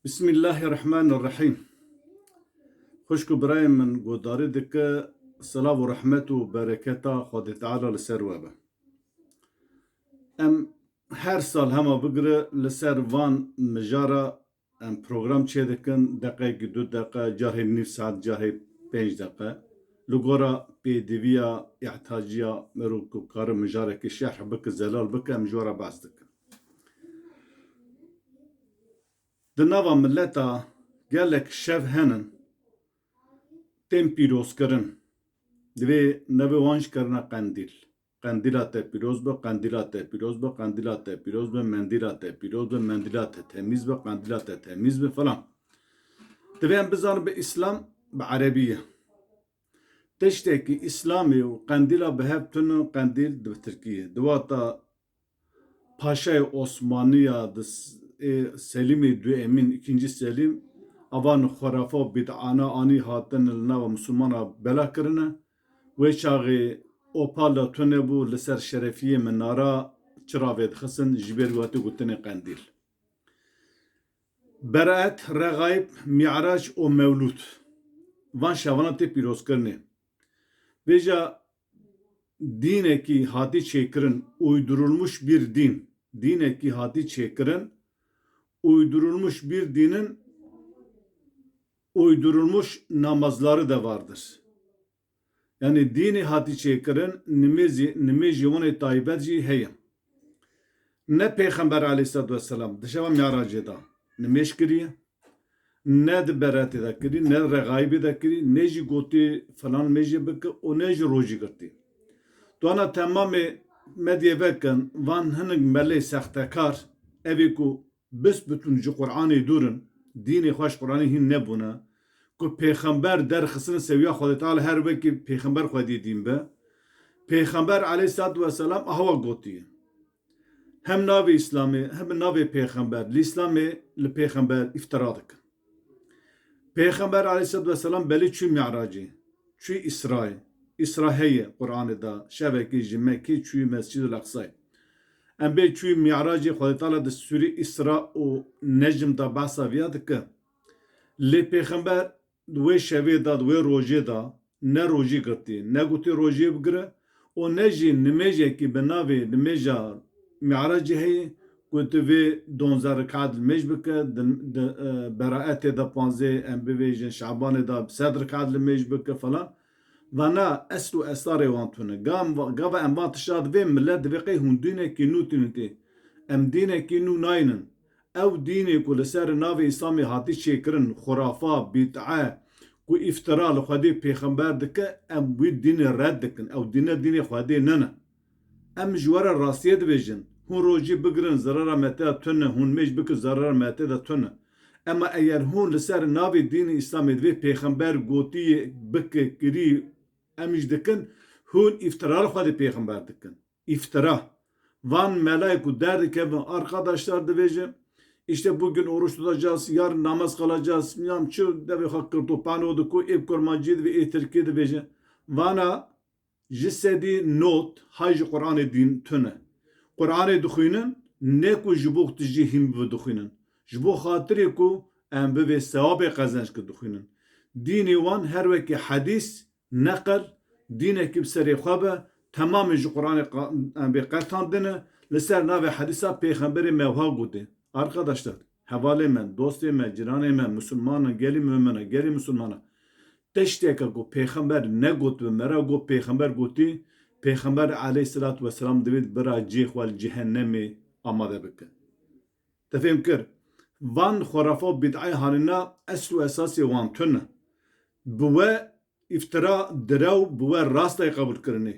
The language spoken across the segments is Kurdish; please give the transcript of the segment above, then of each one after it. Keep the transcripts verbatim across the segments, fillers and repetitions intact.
Bismillahirrahmanirrahîm. Xwişk û birayên min, guhdarî dike, silav û rehmet û bereketa Xwedê Teala li ser we be. Em her sal hema bigire li ser van mijara em program çêdikin, deqeyekî du deqe, carhê nîv saet, carhê pênc deqe. Li gora pêdiviya, îhtiyaciya merû ku kare mijarekî şerh bike, zelal bike, em ji we re behs dikin. Di nava mileta gelek şev henin tên pîrozkirin. Divê navê wan jî kerine qendîl. Qendîla te pîroz be, qendîla te pîroz be, qendîla te pîroz be, mendîla te pîroz be, mendîla te temîz be, qendîla te temîz be filan. Divê em bizanin bi Îslam, bi Erebî ye. Tiştekî Îslamê û qendîla bi hev tune, qendîl di bi Tirkî ye. Di wata Paşayê Osmaniya di s-, ê Selîmê Duemîn, îkincî Selîm, avan xurafa û bîd'ana anî hatin li nava misilmana bela kirine. Wê çaxê opal de tune bû, li ser şerefiyê minara çira vedixistin, ji ber wê hatî gotinê qendîl. Beraet, Rexayb, Mî'rac û Mewlûd. Van şevana tê pîrozkirinê. Vêca dînekî hatî çêkirin, uydurulmuş bir din. Dînekî hatî çêkirin, uydurulmuş bir dinin uydurulmuş namazları da vardır. Yani dînê hatî çêkirin, nimêzî, nimêjî wan ê taybet jî heye. Ne Pêxember aleyhisselatu vesselam di şeva Mî'racê de nimêj kiriye, ne di Beretê de kirî, ne Rexayibê de kirî, ne jî gotî filan mêjê bike û ne jî rojî girtî. Dwana temamê medyê vekin, van hinek melê sextekar, evê ku bisbitûn ji Qur'anê dûr in, dînê xwe ji Qur'anê hîn nebûne, ku Pêxember derxistin sewiya Xwedê Teala her wekî Pêxember xwedî dîn be. Pêxember aleyhisselatu vesselam ahawa gotiye. Hem navê Îslamê, hem navê Pêxember. Li Îslamê li Pêxember îftira dikin. Pêxember aleyhisselatu vesselam belê çû Mî'racê, çû Îsrayê. Îsra heye Qur'anê de, şevekê ji Mekkê çû Mescîdul Eqsayê. Em bê çû Mî'racê, Xwedê Teala di Sûrê Îsra û Necm de behsa viya dike. Lê Pêxember di wê şevê de, di wê rojê de ne rojî girtî, ne gotî rojê bigire û ne jî nimêjekî bi navê nimêja Mî'racê heye, ku tu vê donzdeh rekat limêj bike, di, di, e, Beraetê de panzdeh, em bivêjin Şabanê de sed rekat limêj bike falan. Vana esl û esarê wan tune. Gam-, gava em van tişta divê, millet divê qey hûn dînekî nû tînin tê. Em dînekî nû naynin. Ew dînê ku li ser navê Îslamê hatî çêkirin, xurafa, bîd'e, ku îftira li Xwedê Pêxember dike, em wî dînê red dikin. Ew dîne dînê Xwedê nine. Em ji we re rastiyê dibêjin. Hûn rojî bigirin, zerara me tê de tune, hûn mêj bikin, zerara me tê de tune. Ema eger hûn li ser navê dînê Îslamê divê Pêxember gotiyê bike, kirî, em jî dikin, hûn îftira li Xwedê Pêxember dikin. İftira. Van melayê ku derdikevin, arkadaşlar dibêje, işte bugün oruç tutacağız, yarın namaz kılacağız, bilmem çi devê xwe kirtopano diku, ê kurmancî divê, ê tirkî dibêje. Vana ji sedî not hay ji Qur'anê dîn tune. Qur'anê dixwînin, ne ku ji bo tu jî hîn bibe dixwînin. Ji bo xatirê ku em bivê sewabê qezenc ki dixwînin. Dînê wan her wekî hedîs, neqil, dînekî bi serê xwe be, temamê ji Qur'anê qa-, em bê qetandine, li ser navê hedîsa Pêxemberê me wiha gotê. Arkadaşlar, hevalê me, dostê me, ciranê me, musulmanan, gelî mumine, gelî musulmana, tişteke ku Pêxember negotibe, me re got Pêxember gotî, Pêxember aleyhisselatu vesselam divê bira cihê xwe li cehennemê amade bike. Te fêm kir? Van xurafa û bîd'ayê hanîna esl û esasê wan tune. Bi we îftira, direw, bi we rastay qebûl kirinê.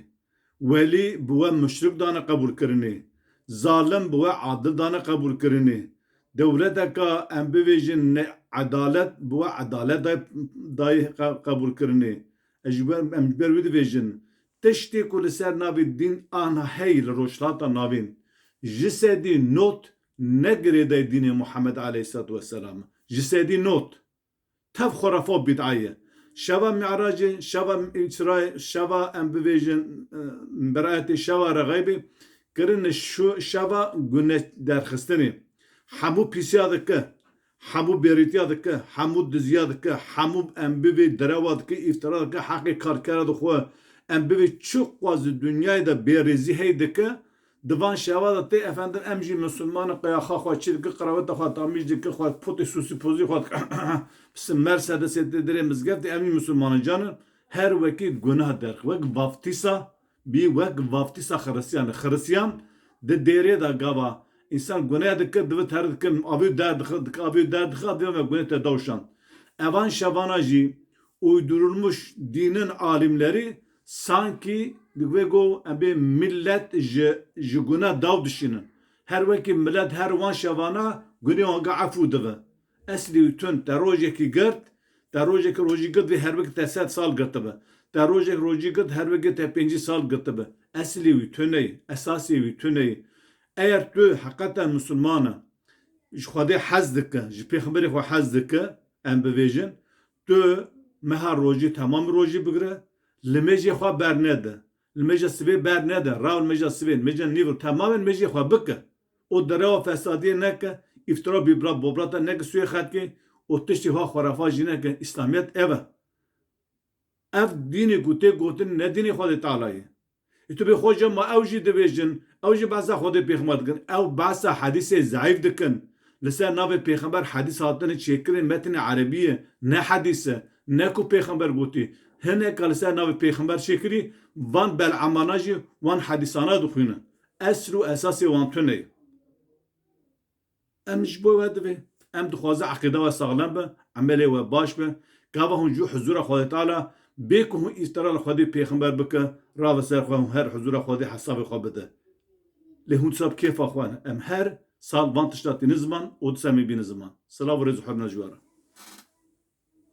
Welî bi we muşrik dane qebûl kirinê. Zalim bi we adil dane qebûl kirinê. Dewleteka em bivêjin ne edalet, bi we edalet day, day qe-, qebûl kirinê. Ez ji ber, em ji ber wî dibêjin. Tiştê ku li ser navê dîn ana hey li Rojhilata Navîn, ji sedî not ne girêdayî dînê Muhammed aleyhisselatu vesselam. Ji sedî not. Tev xurafa û bîd'a ye. Şeva Mi'racê, şeva Îsrayê, şeva em bivêjin, e, Beraetê, şeva Rexeybê, kirine şu şeva gune derxistinê. Hemû pîsiya dike. hemû bêrîtiya dike, hemû diziya dike, hemû em bivê derewa dike, îftira dike, heqê karkera dixwe, em bivê çi qas di dinyayê de bêrêzî hey dike, di van şeva de tê efendim em jî misilman in, qeyaxa xwe çi dike, qirabeta xwe tamîj dike, xwe potê sosî pozî xwe dike, pisim Mersedesê tê dirê mizgeftê, em jî misilman in canin, her wekî gunah derx, wek vaftîsa, bî wek vaftîsa Xirisiyan. Xirisiyan di dêrê de gava însan guneh dike, divit her dike, avê der dixe, dike, avê der dixe, avê ve guneh te dawşan. Evan şevana jî uydurulmuş dînin alimleri sanki divê go em bê millet ji, ji guneh daw dişînin. Her wekî millet her wan şevana gunê wan ge efû dive. Eslî wî tund, te rojekî girt, te rojekî rojî girt vê her wekî te sed sal girtibe. Te rojek rojî girt her wekî te pêncî sal girtibe. Eslî wî tune ye, esasê wî tune ye. Eger tu heqeten misilman e, ji Xwedê hez dike, ji pêxemberê xwe hez dike, em bivêjin, tu meha rojî temam rojî bigire, limêjê xwe bernede. Limêja sibê bernede, raw limêja sibê, limêja nîvir temamê limêjê xwe bike. Û derewa fesadiyê neke, îftira bîbra bobrata neke sûyê xelkê û tiştê ha xurafa jî neke. Îslamiyet ev e. Ev dînê ku tê gotin ne dînê Xwedê Teala ye. Ê tu bê xwe jî ma ew jî dibêjin, ew jî behsa Xwedê pêxember dikin. Ew behsa hedîsê zeîf dikin. Li ser navê pêxember hedîs hatine çêkirin, metnê erebî ye, ne hedîs e, ne ku pêxember gotî. Hineka li ser navê pêxember çêkirî, van belamana jî wan hedîsana dixwînin. Esl û esasê wan tune ye. Em ji bo we divê. Em dixwaze eqîda we saxlem be, emelê we baş be. Gava hûn jû huzura Xwedê Teala, bê ku hûn îftira li Xwedê pêxember bike, rave ser xwe hûn her huzura Xwedê hesabê xwe bide. Lê hûn disa bi kêfa xwe ne. Em her sal van tişta tînin ziman û disa em ê bînin ziman. Silav û rêz û hurmet ji we re.